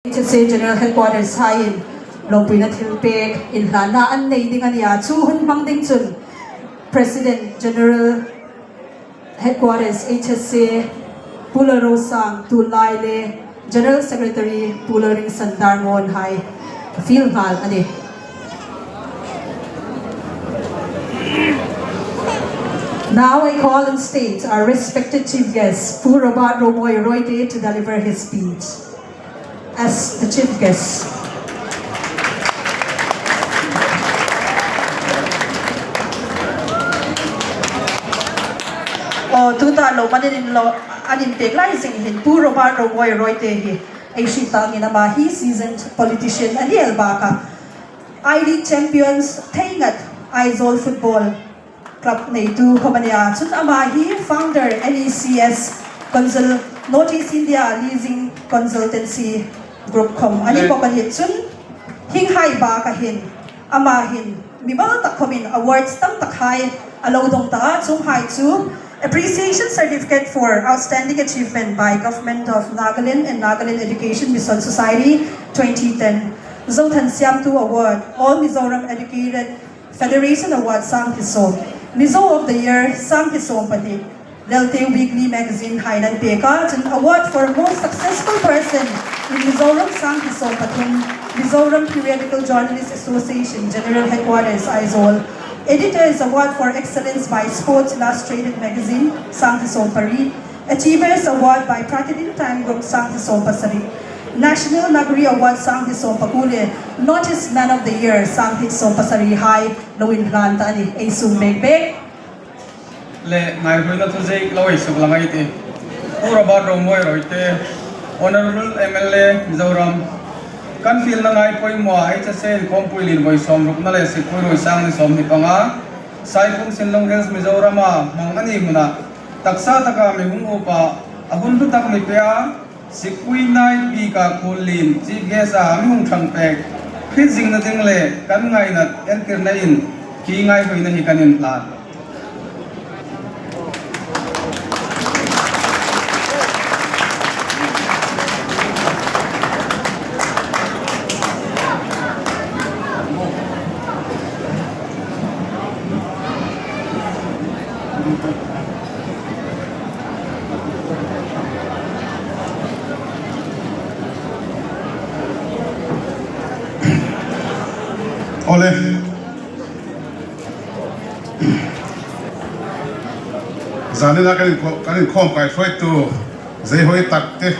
HSA General Headquarters haiin lawmpuina thilpek inhlanna an nei ding a ni a, chu hun hmang ding chun President General Headquarters HSA Pu Lalrosang tunlai leh General Secretary Pu Lalringsan Darngawn hai ka feel nghal a ni. Now I call on stage our respected Chief Guest Pu Robert Romawia Royte to deliver his speech as the Chief Guest. Aw tunah lo man in lo an in pek lai zing hin Pu Robert Romawia Royte hi ei hri tangin amah hi seasoned politician a ni el bakah I-League Champions theingat Aizawl Football Club neitu khawm a nia. Chun amah hi Founder NECS Consul North East India Leasing Consultancy Group khawm a ni bawk a ni. Chun Hinghai bak a hin amah hin mimal tak khawmin awards tam tak hai a lo dawng ta a. Chung hai chu Appreciation Certificate for Outstanding Achievement by Government of Nagaland and Nagaland Education Mission Society 2010, Zothan Siamtu Award, All Mizoram Educated Federation Award 2010, Mizo of the Year 2012, Lelte Weekly Magazine hain an pek a, cun Award for Most Successful Person in Mizoram 2013, Mizoram Periodical Journalist Association General Headquarters Aizawl, Editor's Award for Excellence by Sports Illustrated Magazine 2016, Achievers Award by Pratidin Time Group 2017, National Nagari Award 2019 le Notice Man of the Year 2017 hai lo in hlan ta a ni. Ei sum bek bek. Le ngaihruaina thu zeik lo ei suk la ngai ti. Pu Robert Romawi Royte, Honourable mla, Mizoram. Kan filna ngai pawimawh HSA inkhawmpui lin vawi 60na leh Sikpui Rui Sang ni 25, Saipum Sinlung Hills Mizorama hmang a nih hmunah taksa taka mihung upa a hun hlu tak ni pia Sikpui Night bikah Khullin Chief Guest a mihung thlang pek hrit zingna ding leh kan ngainat entirna in khi ngaihruaina hi kan inhlan. Awle. Zanina kan kan inkhawm kaihruaitu zeihawi tak te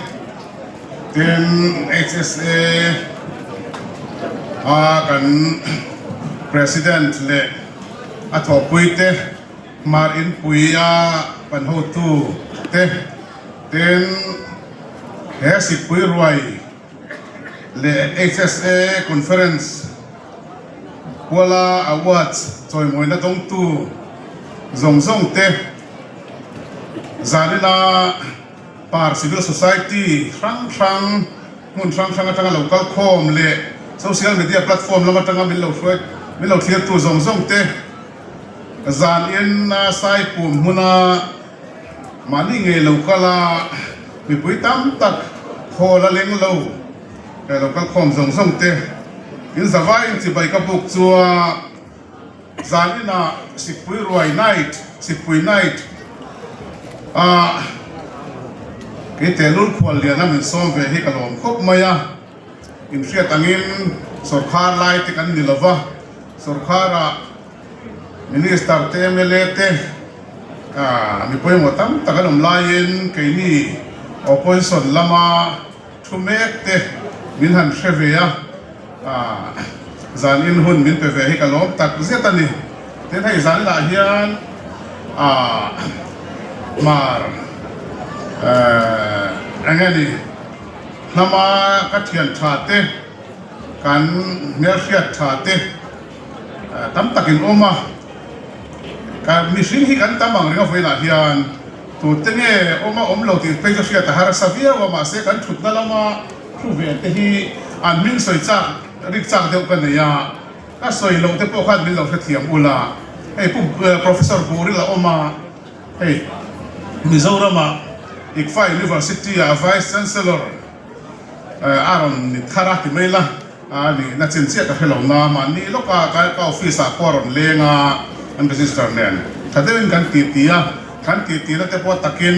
tin HSA a kan President leh a thawhpui te Hmar inpui a kan hotu te tin he Sikpui ruai leh HSA Conference Kuala Awards chawimawina dawngtu zawng zawng te zanina par civil society hrang hrang hmun hrang hrang atanga lo kal khawm leh social media platform lam atanga min lo hruai min lo thlirtu zawng zawng te zanin Saipum hmuna mahni ngei lo kal a mipui tam tak hawl a leng lo He lo kal khawm zawng zawng te in zavai in chibai ka buk chu a zan inah Sikpui ruai night, Sikpui night, ah kei tehlul khual lian a min sawm ve hi ka lawm khawp mai a, in hriat angin sawrkhar lai te kan ni lova, sawrkhar ah Minister te mla te mi pawimawh tam tak an awm laiin keini opposition lama Thu mek te min han hre ve a, zan in hun min pe ve hi ka lawm tak zet a ni. Tin hei zan inah hian Hmar eng nge ni hnama ka thian tha te, kan hmelhriat tha te tam takin awm a, mihring hi kan tam ang reng a vawiinah hian. Tute nge awm a awm lo tih phei chu hriat a harsa viau a, mahse kan thutna lama thu ve te hi an hming sawi chak rik chak deuh ka nei a, ka sawi loh te pawh khan min lo hrethiam ul a, hei Pu Professor Buril a awm a, hei Mizorama ICFA University-a Vice Chancellor. a rawn ni thar a ti mai la, a nihna chin chiah ka hre lo na, mahni lawka ka office ah pawh a rawn leng a, an register nen tha deuhin kan ti ti a, kan ti ti na te pawh takin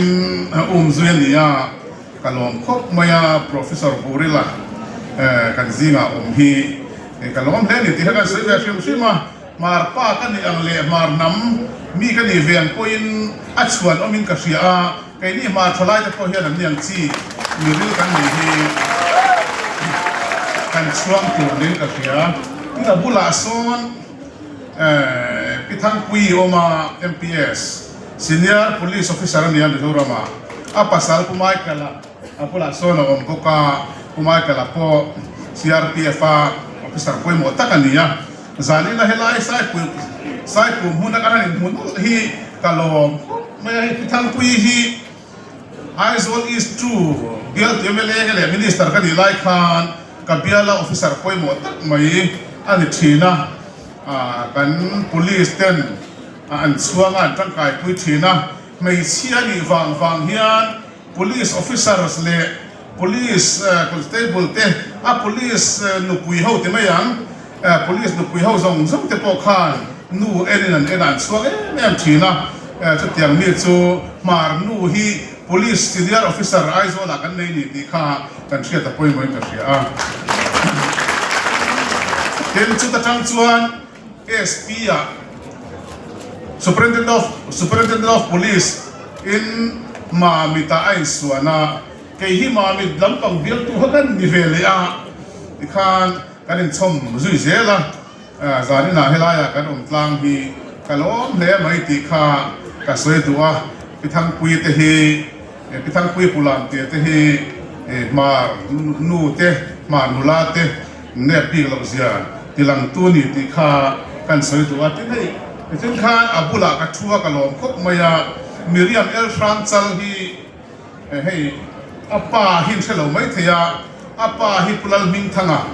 um zui a ni a, ka lawm khawp mai a, Professor Burila kan zingah awm hi ka lawm hle a ni tih kha kan sawi ve hrim hrim a. Hmar pa ka nih ang leh hmar hnam mi ka nih ve ang pawhin a chhuan awmin ka hria a, keini hmar thalai te pawh hian an ni ang chi miril kan nih hi kan chhuang tur niin ka hria. Tin a bulah sawn Pi Thangpuii awm a, MPS, Senior Police Officer a ni a Mizoramah, a pasal Pu Michael-a A bulah sawn a awm bawk a, Pu Michael-a pawh CRPF-a officer pawimawh tak a ni a. Zanina helai Saipui Saipum hmun a kan han inhmu nawlh hi ka lawm khawp mai a, hei Pi Thangpuii hi Aizawl East ii bialtu mla ka leh Minister ka nih lai khan ka biala officer pawimawh tak mai a ni thin a, kan police ten an chhuang a, an tangkaipui thin a, hmeichhia nih vang vang hian Police officers leh police constable te, a police nupui ho ti mai ang, police nupui ho zawng zawng te pawh khan nu enin an en a, an chhuak em em thin a. Chutiang mi chu Hmar nu hi police senior officer Aizawl-ah kan nei ni tih kha kan hriat a pawimawhin ka hria a. Tin, chuta tang chuan SP-ah Superintendent of Superintendent of Police in Mamit-ah a insuan a, kei hi Mamit lampang bialtu kha kan ni ve leh a, tikhan kan inchhawm zui zel a, zaninah helaiah kan awm tlang hi ka lawm hle mai tih kha ka sawi duh a, Pi Thangpuii te hi Pi Thangpuii Pulam tih te hi Hmar nu te, Hmar nula te nep bik loh zia tilangtu ni tih kha kan sawi duh a. Tin hei nichin khan a bulah ka thu a, ka lawm khawp mai a, Miriam El Hrang Chal hi hei a pa hi an hre lo mai thei a, a pa hi Pu Lalhmingthanga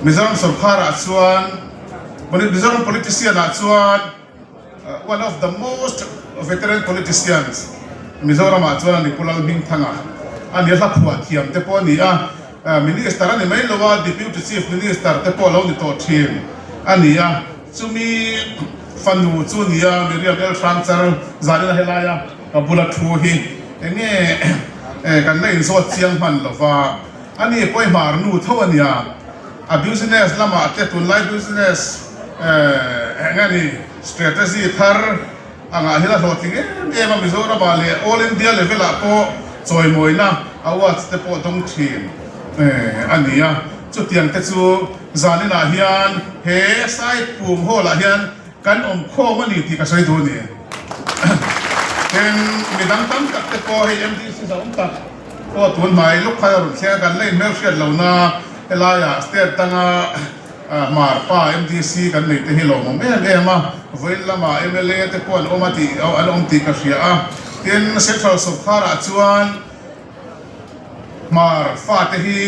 Mizoram sawrkharah chuan Mizoram politician ah chuan One of the most veteran politicians Mizoram ah chuan a ni Pu Lalhmingthanga a ni a, hla phuah thiam te pawh a ni a, Minister a ni mai lo a, Deputy Chief Minister te pawh a lo ni tawh thin a ni a, chumi fanu chu a ni a, Miriam El Hrangchar zanina helaia ka bula thu hi enge kan la inzawt chiang hman lo va, a ni pawihmar nu tho a nia. A business lamah te tunlai business eng a ni strategy thar angah hian a hlawhtling em em a, Mizoramah leh All India level ah pawh chawimawina awards te pawh dawng thin a ni a. Chutiang te chu zaninah hian he Saipum Hall ah hian kan awm khawm a ni tih ka sawi duh a ni. Tin, midang tam tak te pawh hei MDC zawng tak pawh tun hmai luk khan a rawn thleng a, kan la inhmelhriat lo na helaiah state danga Hmar pa MDC kan nei te hi lawmawm em em a, vawiin lamah mla te pawh an awm a tih an awm tih ka hria a. Tin, Central sawrkharah chuan Hmar fate hi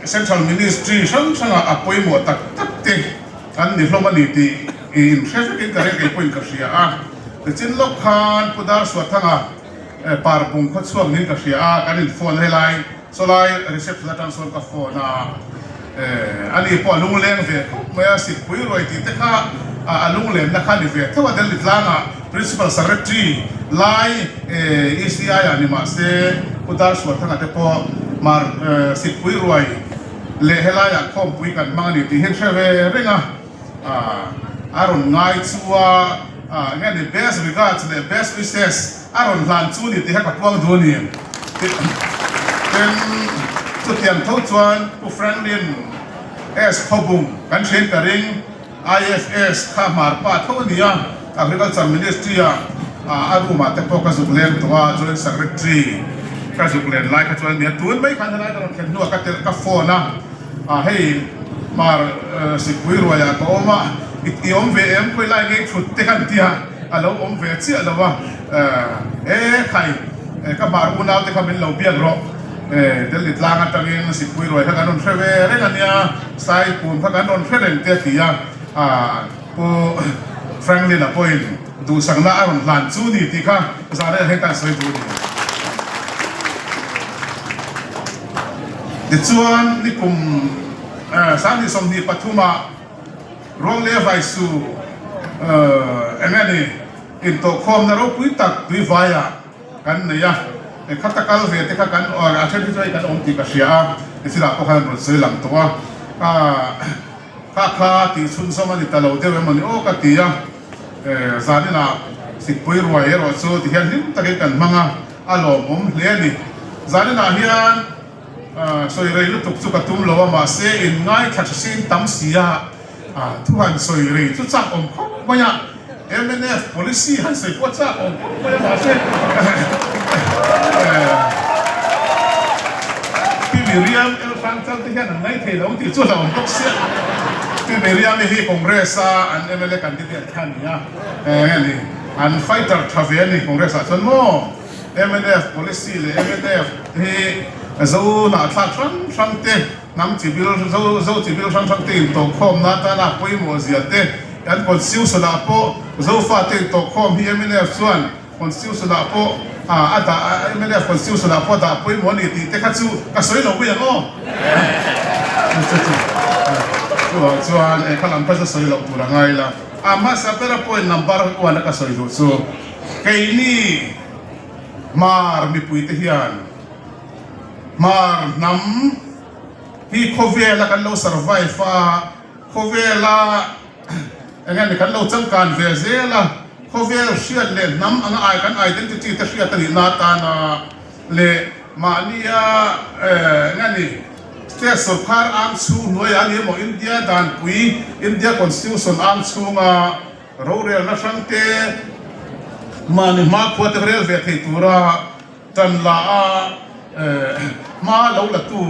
Central Ministry hrang hrangah a pawimawh tak tak te an ni hlawm a ni tih i inhre vekin ka ring kei pawhin ka hria a. Tichin lawk khan Pu Dar Suathanga Parbung khaw chhuak niin ka hria a, kan in phone a helai sawlai reception atang sawn ka phone a, ani pawh a lungleng ve khawp mai a, Sikpui ruai tih te kha a lunglenna kha a ni ve theuh a, Delhi tlangah Principal Secretary lai ECI ah ni mahse Pu Dar Suathanga te pawh Mar Sikpui ruai leh helaiah khawmpui kan hmang a ni tih hi an hre ve reng a, a rawn ngai chu a, enge ni best regards leh best wishes a rawn hlan chu ni tih kha ka puang duh a ni. Tin, chutiang tho chuan Pu Franklin S. Khawbung kan hriat ka ring. IFS kha hmar pa tho a ni a, Agriculture Ministry ah a room ah te pawh ka zuk leng tawh a, Joint Secretary ka zuk len lai kha chuan a ni a, tun mai khan helai ka rawn thlen hnuah ka telh ka phone a, ah hei hmar sikpui ruai ah ka awm a, i awm ve em khawi lai ngei thut te khan tia a lo awm ve chiah lo a, e khai ka hmar unau te kha min lo biak rawh, Delhi tlang atangin sikpui ruai kha kan rawn hre ve reng a nia. Sai pum kha kan rawn hre reng te a ti a, Pu Franklin-a pawhin duhsakna a rawn hlan chu ni tih kha zan reng heng tan sawi duh a ni. Tichuan, nikum 2023 ah Ruangle Vaisu eng nge ni intawhkhawmna ropui tak tuivaiah kan nei a, khata kal ve te kha kan a then hi chu hei kan awm tih ka hria a, tichilah pawh khan an rawn sawi lang tawh a, kha kha tih chhunzawm a ni ta lo deuh emaw ni aw ka ti a, zaninah Sikpui ruai erawh chu tihian hlim takin kan hmang a, a lawmawm hle a ni. Zaninah hian sawi rei lutuk chu ka tum lo a, mahse inngaithla tha sin tam si a, thu han sawi rei chu chak awm khawp mai a. Mnf policy han sawi pawh chak awm khawp mai a mahse Pi Miriam El Hrangchal te hian an ngai thei lo tih chu a hlauhawm bawk sia. Pi Miriam i hi Congress a an mla candidate kha a ni a, eng nge ni an fighter tha ve a ni Congress ah chuan maw mnf policy leh mnf hi zo hnahthlak hrang hrang te Hnam chibil zo zo chibil hrang hrang te intawhkhawmna atana pawimawh zia te kan constitution ah pawh Zofa te intawhkhawm hi mnf chuan constitution ah pawh a dah mnf constitution ah pawh a dah pawimawh a ni tih te kha chu ka sawi lo mai ang aw. Chu chu chuvang chuan eh kha lam kha chu sawi loh tur a ngai la. A hmasa bera point number one a ka sawi duh chu keini Hmar mipui te hian Hmar hnam hi khawvela kan lo survive a, khawvela eng nge ni kan lo changkan ve zel a, khawvel hriat leh hnam anga ai kan identity te hriat a nihna atana leh mahnia eng nge ni state sorkar ang chhung hnuaiah a ni emaw India danpui India constitution ang chhunga rorelna hrangte mahni hmakhua te rel ve thei tura Tan la a hma lo la tu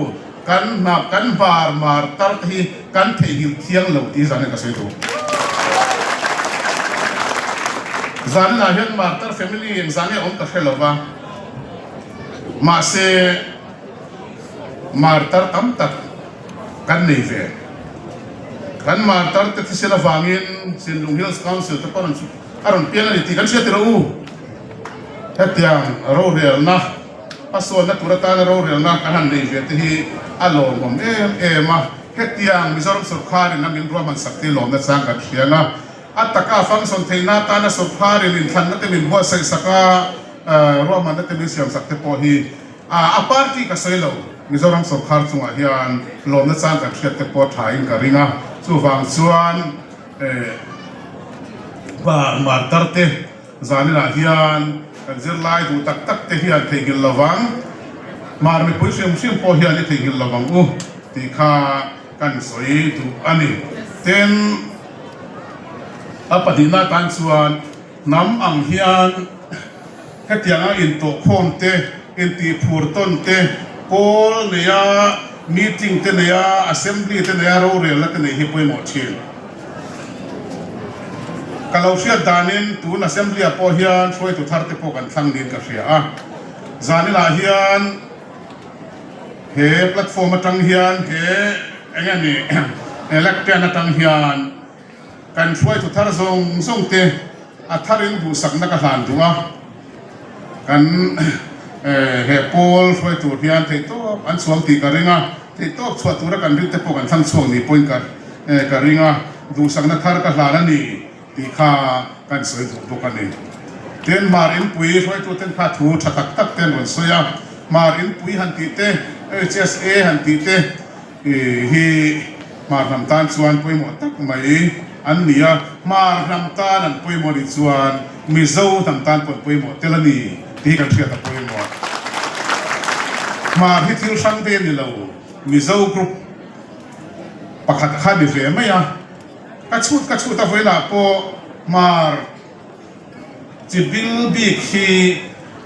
kan hna kan hmar mar tar te hi kan theihnghilh thiang lo tih zanin ka sawi tur. Zaninah hian martar family engzah nge awm ka hre lo va, mahse martar tam tak kan nei ve. Kan martar te thisen avangin Sinlung Hills Council te pawh rawn A rawn piang a ni tih kan hria tirh u. Hetiang rorelna, hmasawnna tur atana rorelna kan han nei ve te hi a lawmawm em em a. Hetiang Mizoram sawrkharin a min ruahman sak te lawmna chang kan hria ang a. A taka function theihna atana sawrkharin inthlanna te min buatsaih sak a, ruahmanna te min siam sak te pawh hi a party ka sawi lo. Mizoram sawrkhar chungah hian lawmna chang kan hriat te pawh thain ka ring a. Chuvang chuan. Pa martar te zaninah hian kan zirlai duh tak tak te hian theihnghilh lovang, mar mipui hrim hrim pawh hian i theihnghilh lovang u tih kha kan sawi duh a ni. Tin, a pahnihna atan chuan hnam ang hian hetianga intawhkhawm te, intihphur tawn te, pawl neia meeting te neia assembly te neia rorelna te neih hi pawimawh thin. Ka lo hriat danin tun assembly ah pawh hian hruaitu thar te pawh kan thlang niin ka hria a, zaninah hian he platform atang hian he eng nge ni elected atang hian Kan hruaitu thar zawng zawng te a tharin duhsakna ka hlan duh a, kan he pawl hruai tur hian theihtawp an chhuang tih ka ring a, theihtawp chhuah tura kan rin te pawh kan thlang chhuak ni pawhin ka ka ring a, duhsakna thar ka hlan a ni tih kha kan sawi duh bawk a ni. Tin, Hmar Inpui hruaituten kha thu tha tak tak te an rawn sawi a, Hmar Inpui han tih te, HSA han tih te, Hi Hmar hnam tan chuan pawimawh tak mai an ni a, Hmar hnam tan an pawimawh nih chuan Mizo hnam tan pawh an pawimawh tel a ni tih hi kan hriat a pawimawh. Hmar hi thil hrang te a ni lo, Mizo group pakhat kha a ni ve mai a, ka chhut ka chhut a vawiinah pawh Hmar Chi bil bik hi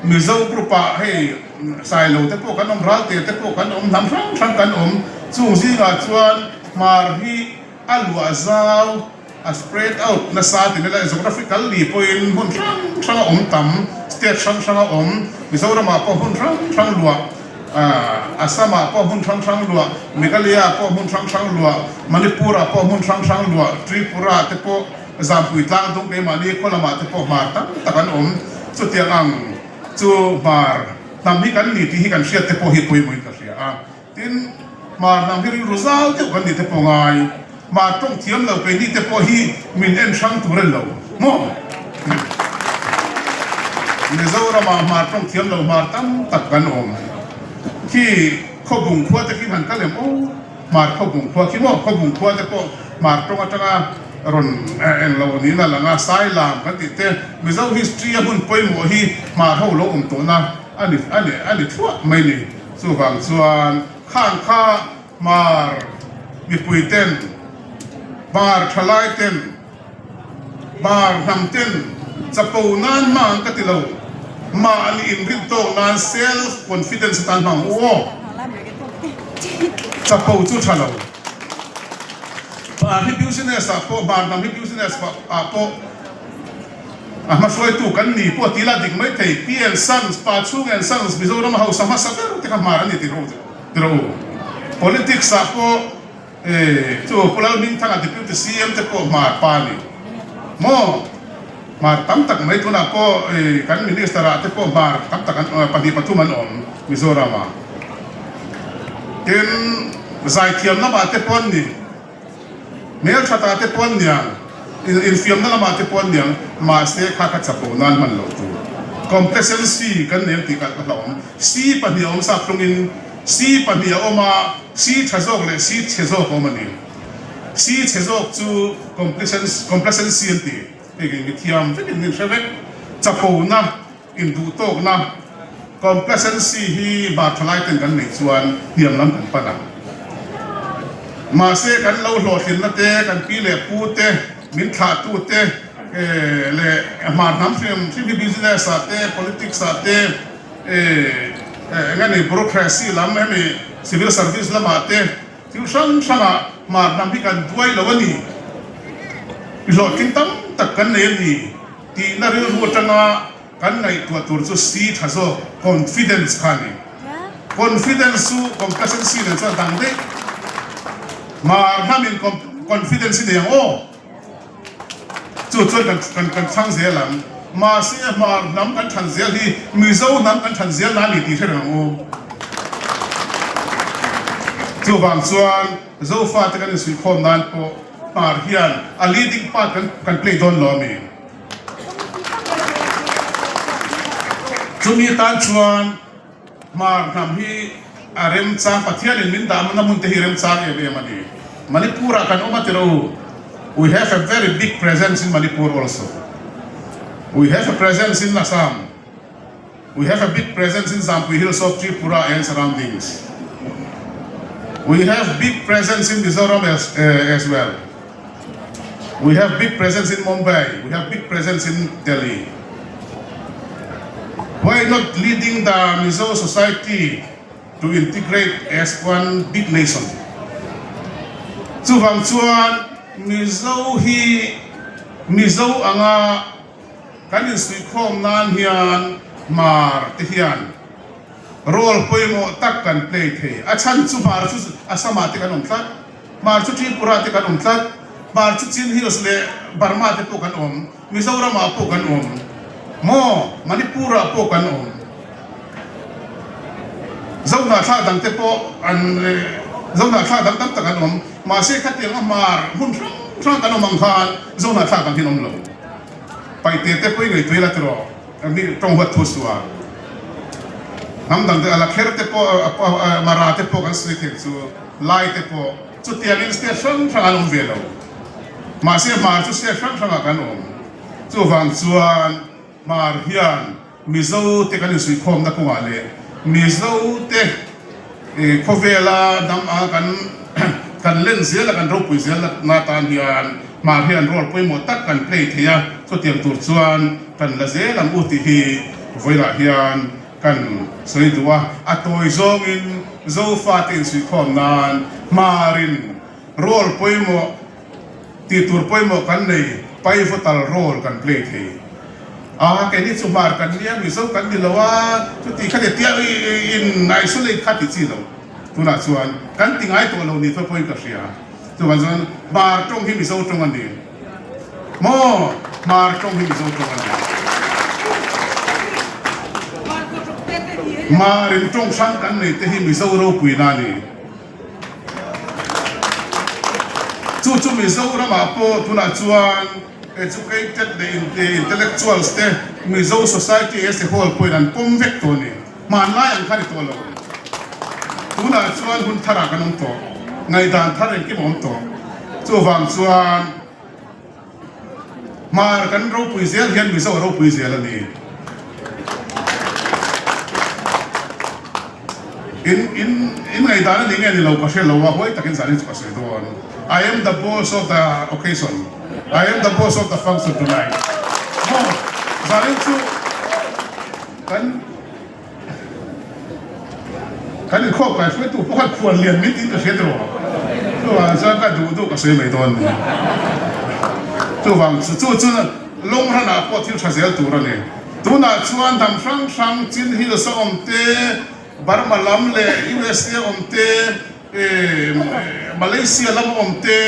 Mizo group ah hei Sailo te pawh kan awm, Ralte te pawh kan awm, hnam hrang hrang kan awm. Chung zingah chuan Hmar hi a luah zau, a spread out nasa ti nila geographical li pawhin hmun hrang hrang a awm tam, state hrang hrang a awm. Mizoram ah pawh hmun hrang hrang luah, Assam ah pawh hmun hrang hrang luah, Meghalaya ah pawh hmun hrang hrang luah, Manipur ah pawh hmun hrang hrang luah, Tripura ah te pawh Zampui tlang dung keimahni khaw lamah te pawh hmar tam tak an awm. Chutiang ang chu hmar hnam hi kan ni tih hi kan hriat te pawh hi pawimawhin ka hria a. Tin. Hmar hnam hi rilru zau deuh kan ni te pawh ngai. Hmar tawng thiam lo keini te pawh hi min en hrang tur a ni lo maw? Mizoramah hmar tawng thiam lo hmar tam tak kan awm. Khi Khawbung khua te khi han kal em aw? Hmar Khawbung khua khi maw? Khawbung khua te pawh hmar tawng atanga rawn eng lo niin a lang a, Sailam kan tih te Mizo history a hun pawimawh hi hmar ho lo awm tawhna a ni a ni a ni thluah mai ni. Chuvang chuan khang kha hmar mipui ten, hmar thalai ten, hmar hnam ten chapo nan hmang ka ti lo, mahni inrin tawk nan self confidence atan hmang u aw. Chapo chu tha lo. Hmar hi business ah pawh, hmar hnam hi business ah pawh A hmahruaitu kan ni pawh tih lah dik mai thei. Pi and Sons, Pa Chhung and Sons, Mizoram a hausa hmasa ber te kha hmar an ni tih rawh u. Politics ah pawh chu Pu Lalhmingthanga Deputy CM te pawh hmar pa a ni maw? Hmar tam tak mai tunah pawh kan Minister ah te pawh hmar tam tak an pahnih pathum an awm Mizoram ah. Tin, zaithiam lamah te pawh an ni. Hmelthatah te pawh an niang, infiamna lamah te pawh an niang, mahse kha kha chapo nan hman loh tur. Complacency kan nei ang tih ka hlauhawm. Si pahnih a awm sap tungin si pahnih a awm a, si tha zawk leh si chhe zawk a awm a ni. Si chhe zawk chu complacency an ti. Hei kei mithiam vekin min hre vek. Chapona. Induhtawkna, complacency, hi hmar thalai ten kan neih chuan hniam lam kan pan ang. Mahse kan lo hlawhtlinna te, kan pi leh pu te, min thlahtu te leh hmar hnam hrim hrim hi business ah te, politics ah te, eng emaw bureaucracy lam hemi civil service lamah te thil hrang hrangah hmar hnam hi kan duai lo a ni. Hlawhtling tam tak kan nei a ni. Tihna rilru atanga kan ngaihtuah tur chu si tha zawk, confidence kha a ni. Confidence chu complacency nen chuan dang daih. Hmar hnamin confidence hi nei ang aw. Chu chuan kan kan kan chhang zel ang. Mahse hmar hnam kan than zel hi Mizo hnam kan than zel na a ni tih hre reng ang u. Chuvang chuan Zofate kan insuihkhawm nan pawh Hmar hian a leading part kan kan play dawn lo a mi? Chumi atan chuan Hmar hnam hi a remchang, Pathianin min dah na hmun te hi remchang em em a ni. Manipur ah kan awm a tiro u, we have a very big presence in Manipur also. We have a presence in Assam. We have a big presence in Zampui Hills of Tripura and surroundings. We have big presence in Mizoram as, uh, as well. We have big presence in Mumbai. We have big presence in Delhi. Why not leading the Mizo society to integrate as one big nation? Chuvang chuan Mizo hi Mizo anga Kan insuihkhawm nan hian Hmar te hian role pawimawh tak kan play thei. A chhan chu Hmar chu Assam ah te kan awm tlat, Hmar chu Tripura te kan awm tlat, Hmar chu Chin Hills leh Burma te pawh kan awm, Mizoram ah pawh kan awm, maw Manipur ah pawh kan awm. Zohnahthlak dang te pawh an Zohnahthlak dang tam tak an awm. Mahse khatiang a Hmar hmun hrang hrang kan awm ang khan Zohnahthlak dang hi an awm lo. Paite te pawh i ngaihtuah ila tiraw mi tawng huat thu suh a, hnam dang te a la kher te pawh Mara te pawh kan sawi thei chu Lai te pawh chutiangin state hrang hrang an awm ve lo. Mahse Hmar chu state hrang hrangah kan awm. Chuvang chuan Hmar hian Mizo te kan insuihkhawmna kawngah leh Mizo te khawvela dam a kan kan len zel a kan ropui zel na tan hian hmar hian role pawimawh tak kan play thei a, chutiang tur chuan kan la zel ang u tih hi vawilah hian kan sawi duh a, a tawi zawngin Zofate insuihkhawm nan hmarin role pawimawh Tih tur pawimawh kan nei, pivotal role kan play thei. A, keini chu hmar kan nia, Mizo kan ni lo a, chuti kha ti tia in isolate kha ti chi lo. Tunah chuan kan ti ngai tawh lo ni tho pawhin ka hria. Chuvang chuan hmar tawng hi Mizo tawng a ni maw? Hmar tawng hi Mizo tawng a ni. Hmarin tawng hrang kan nei te hi Mizo ropuina a ni. Chu chu Mizoramah pawh tunah chuan educated leh intellectuals te Mizo society as a whole pawhin an pawm vek tawh a ni. Hmanlai ang kha ni tawh lo. Tunah chuan hun tharah kan awm tawh. Ngaihdan thar engkim a awm tawh. Chuvang chuan Hmar kan ropui zel hian Mizo a ropui zel a ni. In in in ngaihdan a ni nge ni lo ka hre lo a, huai takin zan hi chu ka sawi dawn. I am the boss of the occasion. I am the boss of the function tonight. Maw zan hi chu kan Kan inkhawp kai hruaitu pawh khan khuan lian min tiin ka hria tiraw? Chuvang chuan ka duh duh ka sawi mai dawn ni. Chuvang chu chu chu long run ah pawh thil tha zel tur a ni. Tunah chuan dam hrang hrang Chin Hills a awm te, Burma lam leh USA a awm te, Malaysia lam a awm te,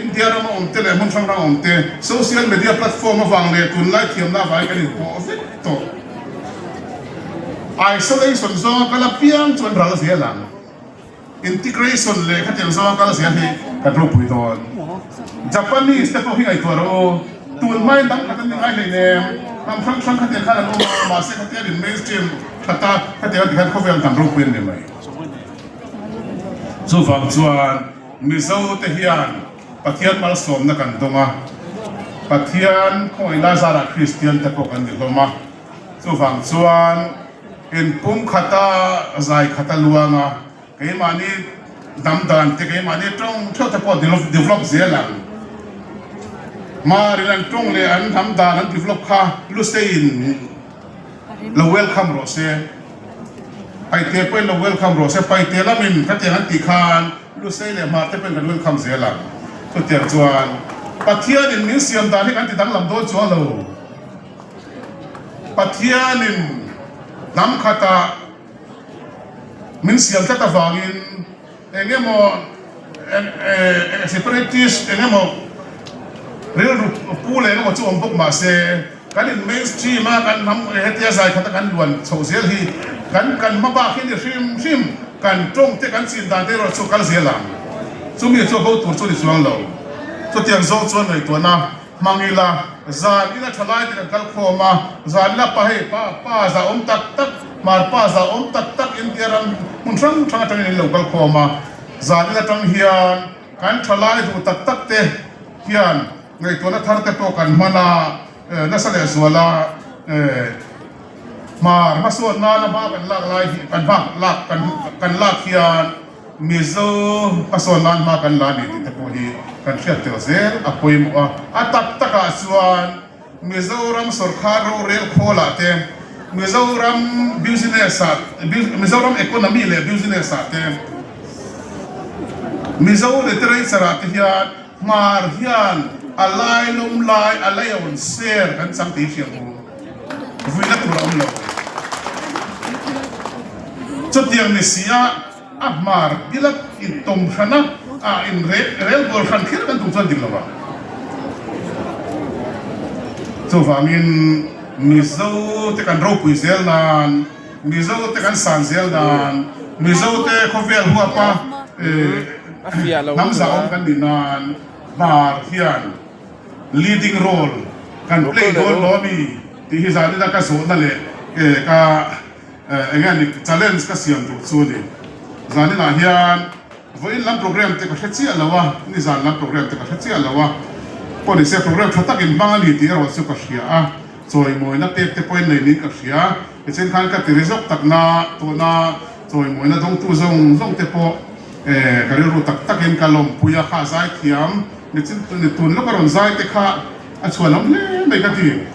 India rama awm te leh hmun hrang hrang awm te social media platform avang leh tunlai thiamna avangin kan inpawh vek tawh. Isolation zawnga kal apiang chuan ral zel ang. Integration leh khatiang zawnga kal zel hi kan ropui dawn. Japanese te pawh hi ngaihtuah rawh u. Tun hmain dang khat an ni ngai hleinem. Hnam hrang hrang khatiang khan an awm a, mahse khatiang in mainstream that a, khatiang a ti khan khawvel hnam ropui an ni mai. Chuvang chuan Mizo te hian Pathian malsawmna kan dawng a, Pathian khawngaihna zarah Kristian te pawh kan ni hlawm a, chuvang chuan inpum khata zai khata luang a, keimahni hnam dan te, keimahni tawng theuh te pawh develop zel ang. Hmarin an tawng leh an hnam dan an develop kha Luseiin lo welcome rawh se, Paite pawhin lo welcome rawh se, Paite lamin khatiang an tih khan Lusei leh Hmar te pawhin kan welcome zel ang. Chutiang chuan Pathianin min siam dan hi kan ti danglam dawn chuang lo. Pathianin hnam khatah min siam tlat avangin eng emaw separatist eng emaw rilru pu leh eng emaw chu awm bawk mahse kan in mainstream a kan hnam hetia zai khata kan luan chhoh zel hi kan kan hma bak hi ni hrim hrim kan tawng te kan chin dan te erawh chu kal zel ang chumi chu bo tur chu ni chuang lo chutiang zawng chuan ngaihtuahna hmang ila zan ila tha lai te kan kal khawm a zan ila pa hei pa pa za awm tak tak hmar pa za awm tak tak India ram hmun hrang hrang atangin in lo kal khawm a zan ila tang hian kan tha lai duh tak tak te hian Ngaihtuahna thar te pawh kan hman a, nasa leh zual a, hmar hmasawn nana hma kan lak lai hi kan hma lak kan kan lak hian Mizo hmasawn nan hma kan la a ni tih te pawh hi kan hriat tel zel a pawimawh a. A tak takah chuan Mizoram sawrkar rorel khawlah te, Mizoram business ah Mizoram economy leh business ah te, Mizo literature ah te hian Hmar hian a lai lum lai a lei-awn ser kan chang tih hriat hu vuina tur a awm lo. Chutiang ni si a, a hmar bila intawm hran a, a in rel bawl hran kher kan tum chuan dik lo vang. Chuvangin Mizo te kan ropui zel nan, Mizo te kan san zel nan, Mizo te khawvel huapa hnam zahawm kan nih nan Hmar hian leading role kan play dawn lo ami tih hi zanina ka zawhna leh ka eng nge ni challenge ka siam duh chu a ni. Zaninah hian vawiin lam program te ka hre chiah lo a, nizan lam program te ka hre chiah lo a, pawh ni se program tha tak inhmang a ni tih erawh chu ka hria a. Chawimawina pek te pawhin nei niin ka hria. Tichuan khan ka ti ri zawk tak na tuna chawimawina dawngtu zawng zawng te pawh ka rilru tak takin ka lawmpui a, kha zai thiam ni chin ni tun lawk a rawn zai te kha a chhuan awm hle mai ka ti.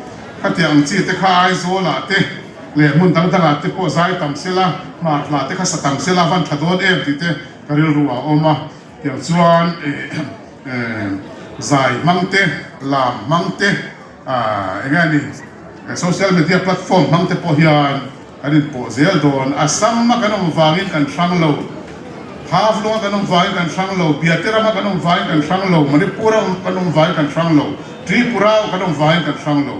Khatiang ang chi te kha Aizawl ah te leh hmun dang dang ah te pawh zai tam sela, hmar hla te kha sa tam sela van tha dawn em tih te ka rilru ah a awm a. Tiang chuan zai hmang te, lam hmang te, Eng nge ni, social media platform hmang te pawh hian kan inpawh zel dawn. Assam a kan awm vangin kan hrang lo, Haflong a kan awm vangin kan hrang lo, Biate rama kan awm vangin kan hrang lo, Manipur a kan awm vangin kan hrang lo, Tripura a kan awm vangin kan hrang lo,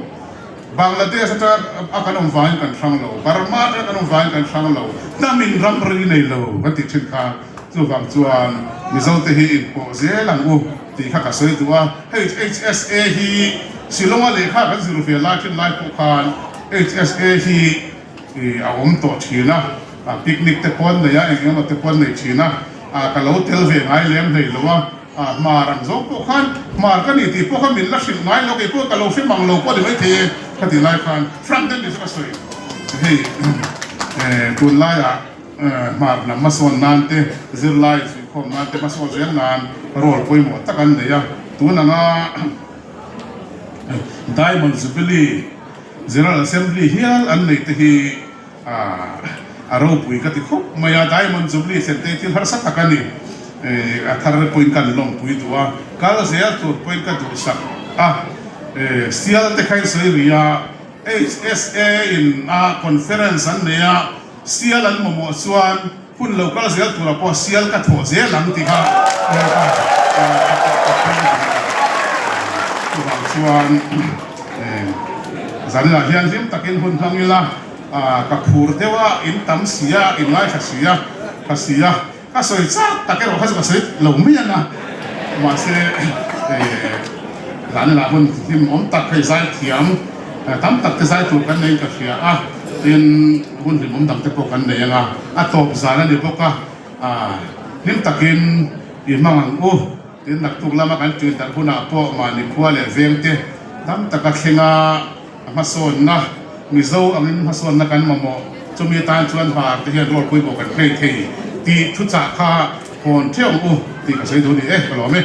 Bangladesh atanga a kan awm vangin kan hrang lo, Burma atanga kan awm vangin kan hrang lo, hnamin ramri nei lo kan tih thin kha. Chuvang chuan Mizote hi inpawh zel ang u tih kha ka sawi duh a. Hei HSA hi Shillong-a lehkha kan zir ve lai thin lai pawh khan HSA hi a awm tawh thin a, picnic te pawh an nei a, eng eng emaw te pawh an nei thin a, ka lo tel ve ngai lem hlei lo a. Hmar ang zawng pawh khan hmar ka ni tih pawh kha min la hrilh ngai lo, kei pawh ka lo hre mang lo pawh a ni maithei e ka tih lai khan Frank Dennis chu ka sawi hei tunlaiah hmar hnam hmasawn nan te zirlai insuihkhawm nan te hmasawn zel nan role pawimawh tak an nei a, tun anga Diamond Jubilee General Assembly hial an neih te hi A ropui ka ti khawp mai a, Diamond Jubilee thlen te hi thil harsa tak a ni. A thar pawhin ka lawmpui duh a, kal zel tur pawhin ka duhsak a. Sial te kha in sawi rih a, HSA in a conference an nei a, sial an mamawh chuan hun lo kal zel turah pawh sial ka thawh zel ang tih kha ka phur duh a. Chuvang chuan zaninah hian hlim takin hun hmang ila. Ka phur deuh a, in tam si a, in ngaithla si a, ka si a, ka sawi chak tak erawh kha chu ka sawi lo mai ang a, mahse zanah hun hlim awm tak hei zai thiam tam tak te zai tur kan neiin ka hria a, tin hun hlim awm dang te pawh kan nei ang a, a tawp zan a ni bawk a, hlim takin i hmang ang u, tin naktuk lama kan ṭin darh hunah pawh mahni khua leh veng te tam taka thlenga. A hmasawnna, Mizo angin hmasawnna kan mamawh, chumi atan chuan hmar te hian role pawimawh kan play thei tih thuchah kha hawn theuh ang u tih ka sawi duh a ni e, ka lawm e.